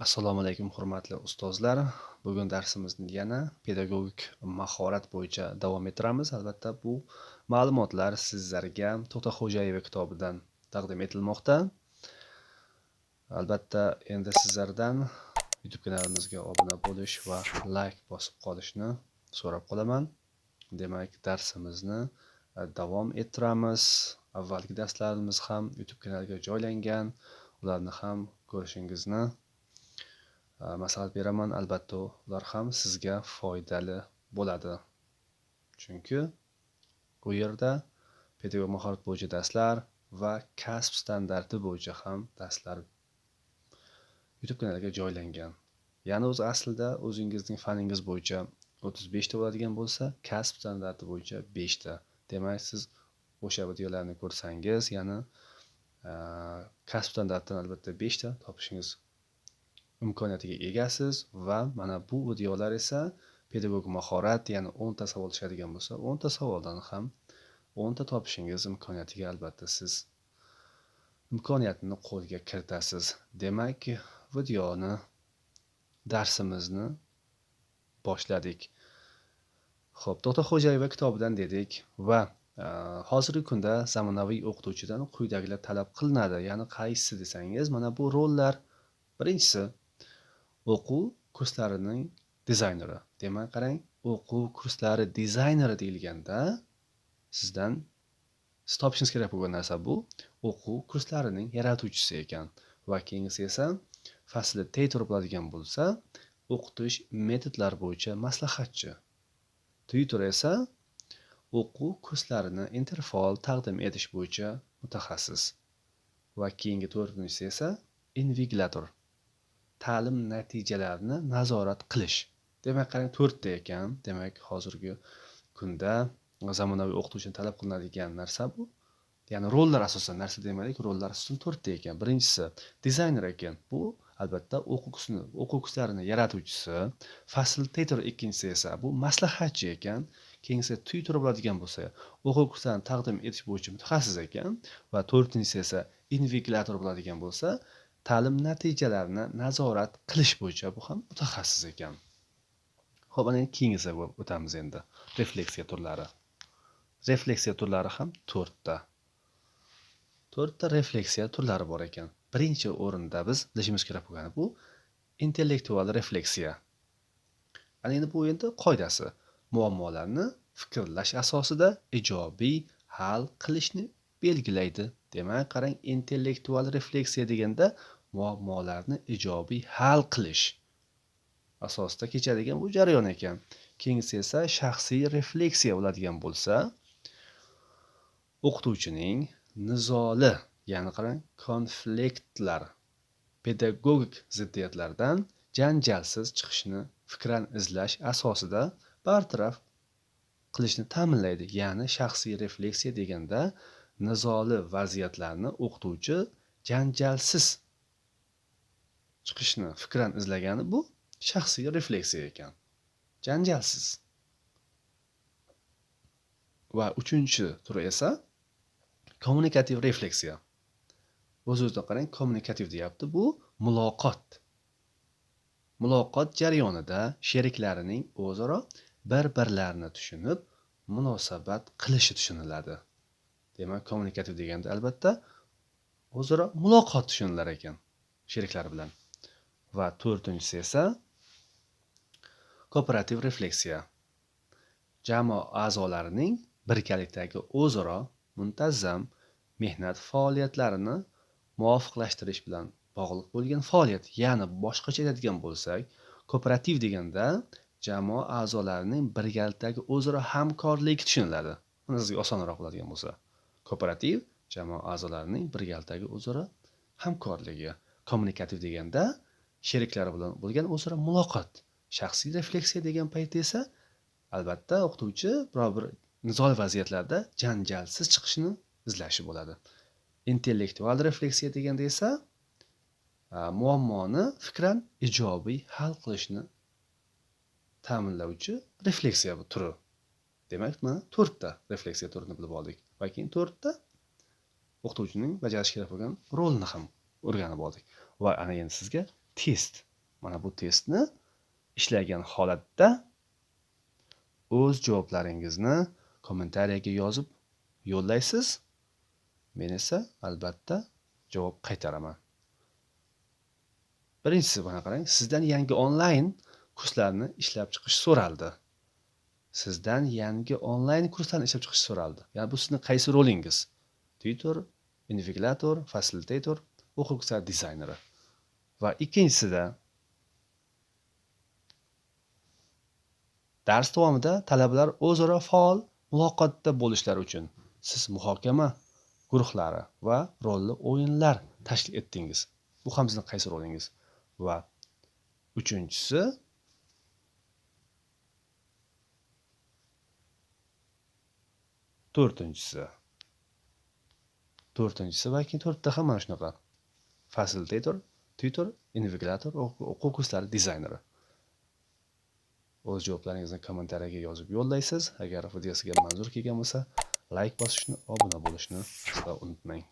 Assalomu alaykum, hurmatli ustozlar. Bugun darsimizni yana pedagogik mahorat bo'yicha davom ettiramiz. Albatta, bu ma'lumotlar sizlarga To'xtaxo'jayeva kitobidan taqdim etilmoqda. Albatta, endi sizlardan YouTube kanalimizga obuna bo'lish va like bosib qolishni so'rab qolaman. Demak, darsimizni davom ettiramiz. Avvalgi darslarimiz ham YouTube kanaliga joylangan. Ularni ham ko'rishingizni maslahat beraman. Albatta, ular ham sizga foydali bo'ladi. Chunki u yerda pedagogik mahorat bo'yicha darslar va kasb standarti bo'yicha ham darslar YouTube kanaliga joylangan. Ya'ni o'zi aslida o'zingizning faningiz bo'yicha 35 ta bo'ladigan bo'lsa, kasb standarti bo'yicha 5 ta. Demak, siz o'sha videolarni ko'rsangiz, ya'ni kasb standartidan albatta 5 ta topishingiz imkoniyatiga egasiz va mana bu videolar esa pedagogik mahorat, ya'ni 10 ta savol tushadigan bo'lsa, 10 ta savoldan ham 10 ta topishingiz imkoniyatiga albatta siz imkoniyatni qo'lga kiritasiz. Demak, videoni, darsimizni boshladik. Xo'p, To'xtaxo'jayeva kitobidan dedik va hozirgi kunda zamonaviy o'qituvchidan quyidagilar talab qilinadi. Ya'ni qaysi desangiz, mana bu rollar. Birinchisi, o'quv kurslarining dizayneri. Demak, qarang, o'quv kurslari dizayneri deyilganda sizdan siz topishingiz kerak bo'lgan narsa bu o'quv kurslarining yaratuvchisi ekan. Va keyingisi esa fasilitator bo'ladigan bo'lsa, o'qitish metodlari bo'yicha maslahatchi. Tutor esa o'quv kurslarini interfaol taqdim etish bo'yicha mutaxassis. Va keyingi to'rtinchisi esa invigilator. Ta'lim natijalarini nazorat qilish. Demak, qarang, to'rtta ekan. Demak, hozirgi kunda zamonaviy o'qituvchidan talab qilinadigan narsa bu. Ya'ni rollar asosan, narsa demaylik, rollar asosan to'rtta ekan. Birinchisi dizayner ekan. Bu albatta o'quv kurslarini yaratuvchisi. Fasilitator ikkinchisi esa bu maslahatchi ekan. Keyingisi tutor bo'ladigan bo'lsa, o'quv kurslarini taqdim etish bo'yicha mutaxassis ekan va to'rtinchisi esa invigilator bo'ladigan bo'lsa, ta'lim natijalarini nazorat qilish bo'yicha bu ham mutaxassis ekan. Xo'p, ana endi keyingisiga o'tamiz endi. Refleksiya turlari. Refleksiya turlari ham to'rtta. To'rtta refleksiya turlari bor ekan. Birinchi o'rinda biz bilishimiz kerak bo'lgani bu intellektual refleksiya. Ana endi bu endi qoidasi. Muammolarni fikrlash asosida ijobiy hal qilishni belgilaydi. Demak, qarang, intellektual refleksiya deganda muammolarni ijobiy hal qilish asosida kechadigan bu jarayon ekan. Keyingisi esa shaxsiy refleksiya bo'ladigan bo'lsa, o'qituvchining nizoli, ya'ni qarang, konfliktlar, pedagogik ziddiyatlardan janjalsiz chiqishni fikran izlash asosida bartaraf qilishni ta'minlaydi. Ya'ni shaxsiy refleksiya deganda nizoli vaziyatlarni o'qituvchi janjalsiz chiqishni fikran izlagani bu shaxsiy refleksiya ekan. Janjalsiz. Va uchinchi turi esa kommunikativ refleksiya. O'z-o'zidan qarang, kommunikativ deyapti. Bu muloqot. Muloqot jarayonida sheriklarining o'zaro bir-birlarini tushunib, munosabat qilishi tushuniladi. Demak, kommunikativ deganda albatta o'zaro muloqot tushunilar ekan sheriklar bilan. Va to'rtinchisi esa kooperativ refleksiya. Jamoa a'zolarining birgalikdagi o'zaro muntazam mehnat faoliyatlarini muvofiqlashtirish bilan bog'liq bo'lgan faoliyat. Ya'ni boshqacha aytadigan bo'lsak, kooperativ deganda jamoa a'zolarining birgalikdagi o'zaro hamkorligi tushuniladi. Mana sizga osonroq bo'ladigan bo'lsa. Kooperativ jamoa a'zolarining birgalikdagi o'zaro hamkorligi. Kommunikativ deganda sheriklar bilan bo'lgan o'zaro muloqot. Shaxsiy refleksiya degan paytda esa albatta o'qituvchi biror bir nizoli vaziyatlarda janjalsiz chiqishni izlashi bo'ladi. Intellektual refleksiya deganda esa muammoni fikran ijobiy hal qilishni ta'minlovchi refleksiya turi. Demak, mana to'rtta refleksiya turini bilib oldik va keyin to'rtta o'qituvchining bajarishi kerak bo'lgan rolini ham o'rganib oldik. Va ana endi sizga test. Mana bu testni ishlagan holatda o'z javoblaringizni kommentariyaga yozib yo'llaysiz. Men esa albatta javob qaytaraman. Birinchisi, mana qarang, sizdan yangi onlayn kurslarni ishlab chiqish so'raldi. Sizdan yangi onlayn kurslarni ishlab chiqish so'raldi. Ya'ni bu sizning qaysi rolingiz? Tutor, invigilator, fasilitator, o'quv kurslari dizayneri. Va ikkinchisida dars davomida talabalar o'zaro faol muloqotda bo'lishlari uchun siz muhokama guruhlari va rolli o'yinlar tashkil etdingiz. Bu ham sizning qaysi rolingiz? Va uchinchisi, to'rtinchisi. To'rtinchisi va keyin to'rtta ham mana shunaqa. Fasilitator, tutor, invigilator, o'quv kurslari dizayneri. O'z javoblaringizni kommentariyaga yozib yo'llaysiz. Agar video sizga manzur kelgan bo'lsa, like bosishni, obuna bo'lishni aslo unutmang.